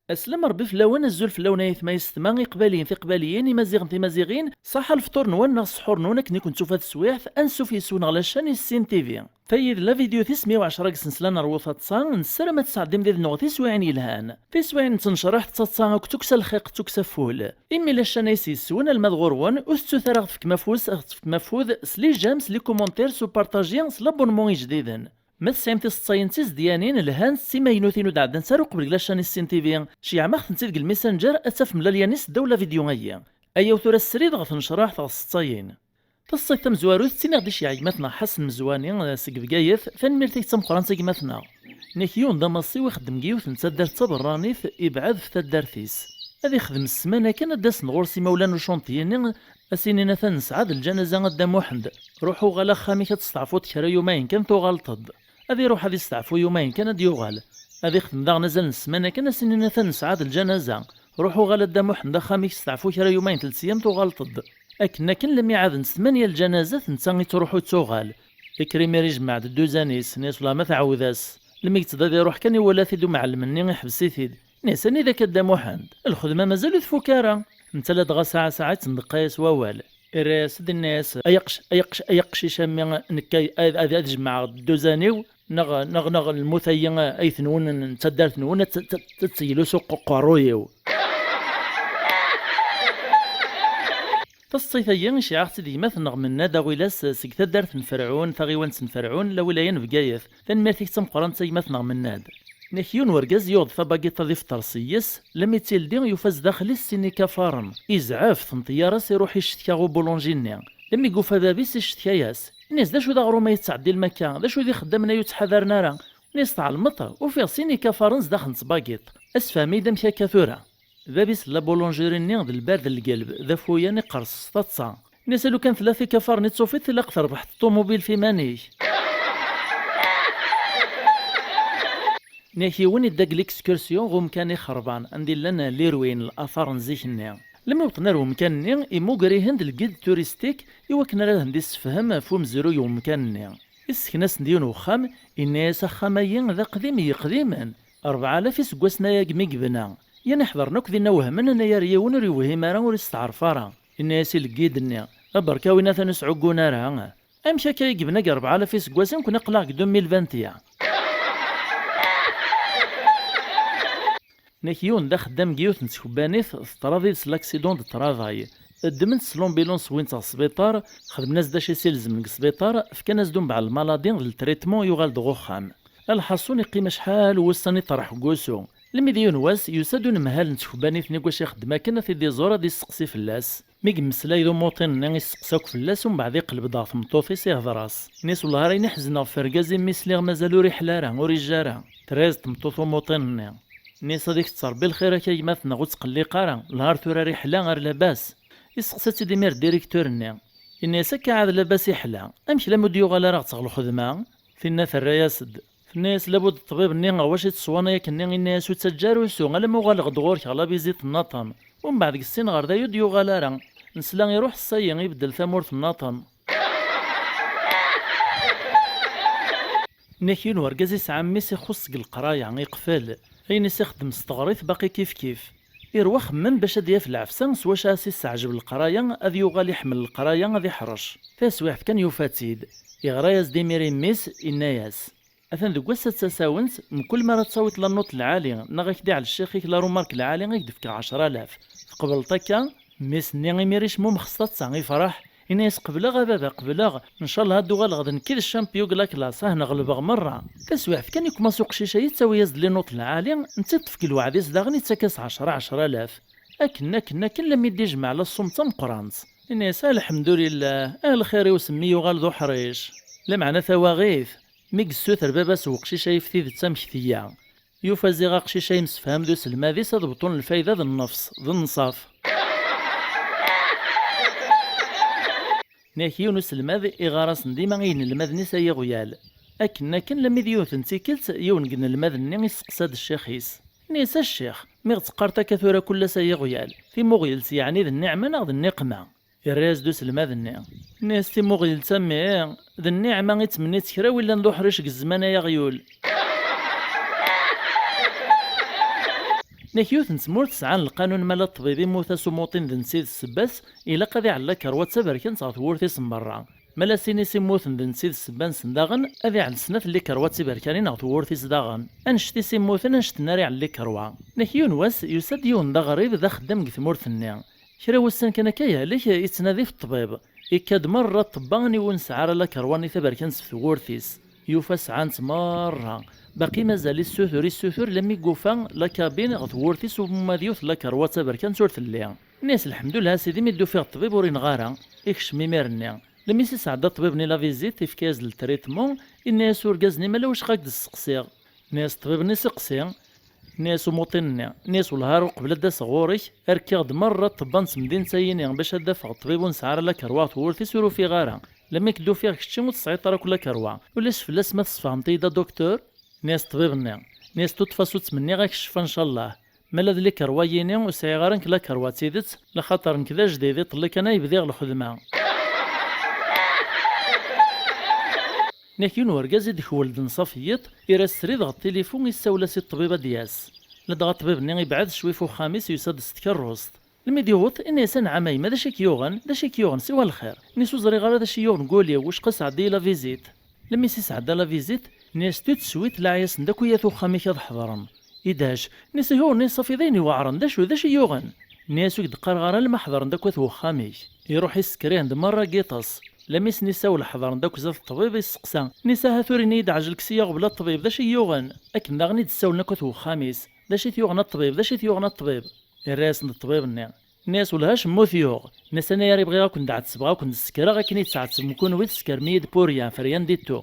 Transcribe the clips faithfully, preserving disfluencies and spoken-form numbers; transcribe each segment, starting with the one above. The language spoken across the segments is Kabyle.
Aslam Rebbi fell-awen, azul fell-awen ay atma yessetma, iqbayliyen tiqbayliyin, imaziɣen timaziɣin, ṣaḥa lefṭur-nwen neɣ ssḥur-nwen akken i ken-tufa teswiɛt, ansuf yes-wen ɣer la chaîne Issin T V. Tayi d la vidéo tis meyya u ɛecṛa deg snesla n Rwu Taḍsa, nessaram ad tesɛeddim did-neɣ tiswiɛin yelhan. Tiswiɛin n tnecraḥt d taḍsa akked tukksa lxiq d tukksa ful. Imi la chaîne ay s-yesswen alma d ɣur-wen, ur tettut ara ad ɣ-tefkem afus, ad ɣ-tefkem afud, s les j'aime, s les commentaires, s upartaji, s l'abonnement ijdiden. Ma tesɛim tiseḍsayin d tizedyanin, lhant d timaynutin ur d-ɛeddant ara uqbel deg la chaîne Issin T V, ceyyɛem-aɣ-tent-id deg lmessenger, ad tafem lalyan-is ddaw la vidéo-agi. Ayaw tura srid ɣer tnecraḥt ɣer tseḍsayin. Taseḍsayt tamezwarut ttiniɣ-d iceyyeɛ gma-tneɣ Ḥasen Mezwani, eh, seg Bgayet, tanemmirt-ik d tameqqrant a gma-tneɣ. Nek yiwen d amaṣiw ixeddem deg yiwet n taddart d taberranit, ibɛed ɣef taddart-is. Ad ixdem ssmana kan ad d-asen ɣur-s imawlan n ucanṭyi-nni, a s-inin atan nesɛa d lǧanaza a Dda Muḥend. Ruḥ uɣal axxam-ik ad testeɛfuḍ kra yumayen kan tuɣaleḍ-d. Ad iruḥ ad isteɛfu yumayen kan ad d-yuɣal. Ad ixdem daɣen azal n ssmana kan a s-inin atan nesɛa d lǧanaza. Ruḥ uɣal a Dda Muḥend axxam-ik steɛfu kra yumayen telt yyam tuɣaleḍ-d. Akken akken lmi ɛadent tmanya lǧanazat netta ittruḥu ittuɣal. Ikker imir ijemmeɛ-d dduzan-is, nni-as wellah ma tɛawed-as. Lmi yettḍad iruḥ kan iwala-t-id umɛellem-nni iḥbes-it-id. Nni-as anida-k a Dda Muḥend? Lxedma mazal ur tfuk ara. Netta ladɣa saɛa saɛa ittendeqqa-yas wawal. Irra-yas-d inna-yas ay aqc ay aqc ay aqcic a mmi nekk ay ad ad ad jemɛeɣ dduzan-iw neɣ neɣ neɣ lmut-ayi ay tenwen n taddart-nwen ad t- ad t- ad teglu s uqerruy-iw. Taseḍsayt-agi iceyyeɛ-aɣ-tt-id gma-tneɣ Mennad Aɣilas seg taddart n Ferɛun, taɣiwant n Ferɛun, lawilaya n Bgayet. Tanemmirt-ik d tameqqrant a gma-tneɣ Mennad. Nek yiwen wergaz yuɣ-d tabagiṭ ad ifeṭṭer s yes, lmi ttildi yufa zdaxel-is sin ikafaren. Izɛef, tenṭeyyaṛ-as iruḥ iccetka ɣ ubulunji-nni. Lmi yufa bab-is iccetka-yas. Nni-as d acu d aɣrum ay tettɛeddilem akka, d acu d ixeddamen ay ur ttḥadaren ara? Nni-as tɛelmeḍ, ufiɣ sin ikafaren zdaxel n tbagiṭ. Asfhem-iyi-d amek akka tura. Bab-is n la boulangerie-nni d lbard n lgelb, d afuyan iqerṣ s taḍsa. Nni-as a lukan tella tikafar-nni d tufiḍ ilaq terbeḥ ṭṭumubil f iman-ik. Nni-ak yiwen idda deg l'excursion ɣer umkan ixerban, anda i llan les ruines, later n zik-nni. Lmi wwḍen ar umkan-nni, immuger ihen-d lguide touristique i wakken ara hen-d-issefhem ɣef umezruy n umkan-nni. Issken-asen-d yiwen uxxam, inna-yas axxam-ayi d aqdim n yeqdimen, rebɛalaf iseggasen ayagi mi yebna. Yan iḥedren akk dinna wehmen, anayer yiwen ur yewhim ara, ur isteɛref ara. Inna-yas i lgid-nni, a berka win atan ur sɛuggun ara. Amek akka i yebna deg rebɛalaf iseggasen, nekkni aql-aɣ deg deux mille vingt et un? Nek yiwen d axeddam deg yiwet n tkebbanit, teḍra did-s l'accident de travail. Ddmen-t s l'ambulance, wwin-t ɣer sbiṭar, xedmen-as-d acu i s-ilezmen deg sbiṭar, fkan-as-d umbeɛd lmaladi d le traitement, yuɣal-d ɣer uxxam. Lḥaṣun iqqim acḥal n wussan iṭerreḥ deg wusu. Lmi d yiwen wass, yusa-d unemhal n tkebbanit-nni deg wacu ixeddem akken, ad t-id-iẓur, ad isteqsi fell-as. Mi yemmeslay d umuṭin-nni, isteqsa akk fell-as, umbeɛd iqleb-d ɣer tmeṭṭut-is, ihder-as. Nni-as wellah ara yin-iḥzen ɣef urgaz imi sliɣ mazal ur iḥla ara, ur ijja ara. Terra-yas-d tmeṭṭut umuṭin-nni. Nni-as ad ikett Rebbi lxir-ak a gma-tneɣ, ur ttqelliq ara, lhar tura ar iḥla ar labas. Isteqsa-tt-id imir ddirektur-nni. Inna-yas akka ɛad labas iḥla, amek lammi ur d-yuɣal ara ɣer lxedma? Tinna terra-yas-d. Tenna-yas labud ṭṭbib-nni ɣer wacu i tettwanay akkenni, inna-yas ur ttaǧǧa ara usu alamma uɣaleɣ-d ɣur-k ɣer la visite nnaṭen. Umbeɛd deg sin ɣer dayi ur d-yuɣal ara. Nesla iruḥ ssa-yi ibeddel tamurt nnaṭen. Nek yiwen urgaz isɛa mmi-s ixuṣ deg leqraya, iqfel. Ayen i s-ixeddem s teɣrit baqi kifkif. Irwa axemmem bac ad yaf lɛefsa s wacu as-isseɛjeb leqraya, ad yuɣal iḥemmel leqraya, ad iḥrec. Taswiɛt kan yufa-tt-id. Iɣra-yas-d imir i mmi-s, inna-yas. Atan deg wass-a d tasawent, mkul mi ara tawiḍ la note lɛali, neɣ ak-d-iɛel ccix-ik la remarque lɛali, ad k-d-fkeɣ ɛecra alaf. Tqebleḍ akka? Mmi-s-nni imir icmumex s taḍsa, ifreḥ. Inna-yas qebleɣ a baba, qebleɣ. Ncallah ad d-uɣaleɣ d nekk i d champion deg la classe, ah neɣleb-aɣ merra. Taswiɛt kan ikumaṣ uqcic-a yettawi-yas-d les notes lɛali, netta iṭṭef deg lweɛd-is daɣen ittak-as ɛecra ɛecra alaf. Akken, akken, akken, lammi d-ijmeɛ la somme d tameqqrant. Inna-yas, ah lḥemdulillah, ah lxir-iw s mmi yuɣal d uḥric. Lameɛna tawaɣit, mi yessuter baba-s n uqcic-a ɣef tidet amek tga. Yufa ziɣ aqcic-a yemsefham d uselmad-is ad bṭun lfayda d nnefṣ, d nnṣaf. Nek yiwen uselmad iɣar-asen dima i yinelmaden-is ay iɣyal. Akken, akken, lammi d yiwet n tikkelt, yiwen deg inelmaden-nni isteqsa-d ccix-is. Nni-as, a ccix, mi ɣ-teqqareḍ akka tura kul ass ay iɣyal, timuɣyelt yeɛni d nniɛma neɣ d nniqma? Irra-yas-d uselmad-nni. Nni-as, timuɣyelt a mmi, d nniɛma i ttmennint kra wi llan d uḥric deg zzman ay aɣyul. Nek yiwet n tmurt sɛan lqanun ma la ṭṭbib immut-as umuṭin d netta i d ssebba-s, ilaq ad iɛell lakerwa d taberkant ɣer tewwurt-is n berra. Ma la sin-is immuten d netta i d ssebba-nsen daɣen, ad iɛell snat n likerwa d tiberkanin ɣer tewwurt-is daɣen. Annect-is immuten, annect-nni ara iɛell likerwa. Nek yiwen wass, yusa-d yiwen d aɣrib d axeddam deg tmurt-nni. Kra wussan kan akka yehlek, ittnadi ɣef ṭṭbib. Ikka-d merra ṭṭebba, aniwi ur nesɛi ara lakerwa-nni taberkant ɣef tewwurt-is. Yufa sɛan-tt merra. Baqi mazal issutur, issutur, lammi yufa lakabin ɣer tewwurt-is, uma d yiwet n lakerwa d taberkant ur telli. Inna-yas: "Lḥemdullah a sidi, mi d-ufiɣ ṭṭbib ur ineɣ ara." Ikcem imir-nni. Lammi s-isɛedda ṭṭbib-nni la visite, ifka-yas-d le traitement, inna-yas urgaz-nni: "Ma la wacqa ad k-d-sseqsiɣ?" Inna-yas ṭṭbib-nni: "Seqsi." Inna-yas umuṭin-nni, inna-yas: "Wellah ar uqbel ad d-aseɣ ɣur-k, ar kkiɣ-d merra ṭṭebba n temdint-ayini bac ad d-afeɣ ṭṭbib ur nesɛi ara lakerwa ɣer tewwurt-is ur ufiɣ ara. Lammi k-d-ufiɣ kečči ur tesɛiḍ ara akk lakerwa. Ulac fell-as ma tesfehmeḍ-iyi-d a docteur?" Inna-yas ṭṭbib-nni, inna-yas: "De toute façon ttmenniɣ-ak ccfa ncallah. Ma la d likerwa-yini ur sɛiɣ ara nekk lakerwa d tidet, laxaṭer nekk d ajdid, iḍelli kan ay bdiɣ lxedma." Nek yiwen urgaz i d-ikwelden ṣaf yiḍ, ira srid ɣer tilifu, issawel-as i ṭṭbib ad d-yas. Ladɣa ṭṭbib-nni ibɛed cwi f uxxam-is, yusa-d s tkerrust. Lmi d-yewweḍ, inna-yas: "Anɛam a yemma, d acu i k-yuɣen? D acu i k-yuɣen? Siwa lxir." Inna-yas: "Ur ẓriɣ ara d acu i yuɣen deg wul-iw, wacqa sɛeddi-yi la visite." Lemmi s-isɛedda la visite, inna-yas: "Tout de suite, laɛi-asen-d akk i at uxxam-ik ad ḥeḍren." "I d acu?" Inna-yas: "Ur nni ṣafi d ayen iweɛren, d acu, d acu i yuɣen?" Inna-yas: "Ur k-d-qqareɣ ara lma ḥeḍren-d akk at uxxam-ik." Iruḥ issekrihen-d merra giṭ-is. Lammi s-nissawel ḥeḍren-d akk zdat ṭṭbib, isseqsa. Inna-yas: "Aha tura ini-yi-d ɛjel, kkes-iyi aɣbel a ṭṭbib, d acu i yuɣen?" Akken daɣen i d-ssawlen akk at uxxam-is. "D acu i t-yuɣen a ṭṭbib? D acu i t-yuɣen a ṭṭbib?" Irra-yasen-d ṭṭbib-nni. Inna-yas: "Wellah acemma ur t-yuɣ." Inna-yas: "Anagar i bɣiɣ ad ken-d-ɛettbeɣ, ad ken-d-ssekreɣ akken i ttɛettbem kunwi, tessekrem-iyi-d pour rien, rien du tout."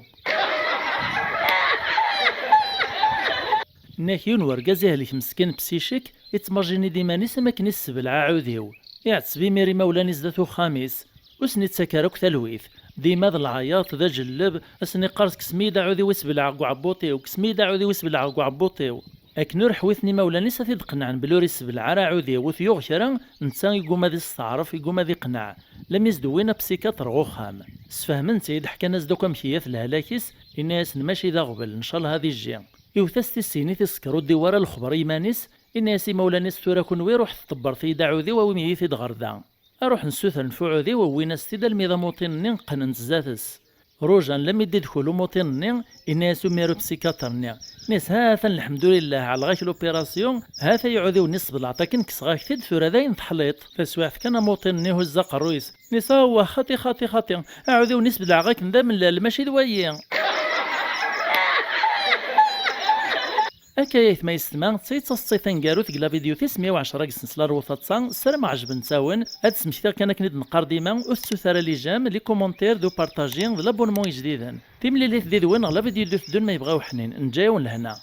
Inna-yak yiwen wergaz ihlek meskin psychique, ittmajini-d iman-is am akken issebleɛ aɛudiw. Iɛetteb imir imawlan-is zdat uxxam-is. Ur sen-ittak ara akk talwit. Dima d lɛayat, d aǧelleb, ad sen-iqqar: "Kkes-iyi-d aɛudiw i sebleɛeɣ deg uɛebbuṭ-iw, kkes-iyi-d aɛudiw i sebleɛeɣ deg uɛebbuṭ-iw." Akken ur ḥwiten imawlan-is ad t-id-qenɛen belli ur isebleɛ ara aɛudiw, ur t-yuɣ kra, netta iguma ad isteɛref, iguma ad iqneɛ. Lammi s-d-wwin apsikiṭr ɣer uxxam. Sfehmen-tt-id, ḥkan-as-d akk amek iga-t lehlak-is, inna-yasen: "Mačči d aɣbel, ncallah ad ijji." Iwet-as tissinit, iṣekkeṛ, ur d-iwwi ara lexber i yiman-is, inna-yas i imawlan-is: "Tura kunwi ruḥet ṭebbret-iyi-d aɛudiw, awim-iyi-t-id ɣer da." Ruḥen ssutren f uɛudiw, wwin-as-t-id almi d amuṭin-nni, qqnen-t zdat-s. Rujan lammi d-idkul umuṭin-nni, inna-yas umiru psikaṭr-nni. Inna-yas: "Ha-t-an, lḥemdulillah, ɛelleɣ-ak l'opération, ha-t-ay uɛudiw-nni sebleɛt akken, kkseɣ-ak-t-id, tura dayen teḥliḍ." Taswiɛt kan amuṭin-nni ihuzz aqerruy-is. Inna-yas: "Awah, xaṭi, xaṭi, xaṭi, aɛudiw-nni sebleɛeɣ-ak-n d amellal, mačči d wayi." Akka ay aytma yessetma, d tayi d taseḍsayt taneggarut deg la vidéo tis meyya u ɛecṛa deg snesla Rwu Taḍsa, ssarameɣ ɛejbent-awen. Ad d-smektiɣ kan akken i d-neqqar dima, ur tettut ara les j'aime, les commentaires, d upartaji, d l'abonnement ijdiden. Timlilit did-wen ɣer la vidéo d-iteddun ma yebɣa uḥnin, neǧǧa-yawen lehna.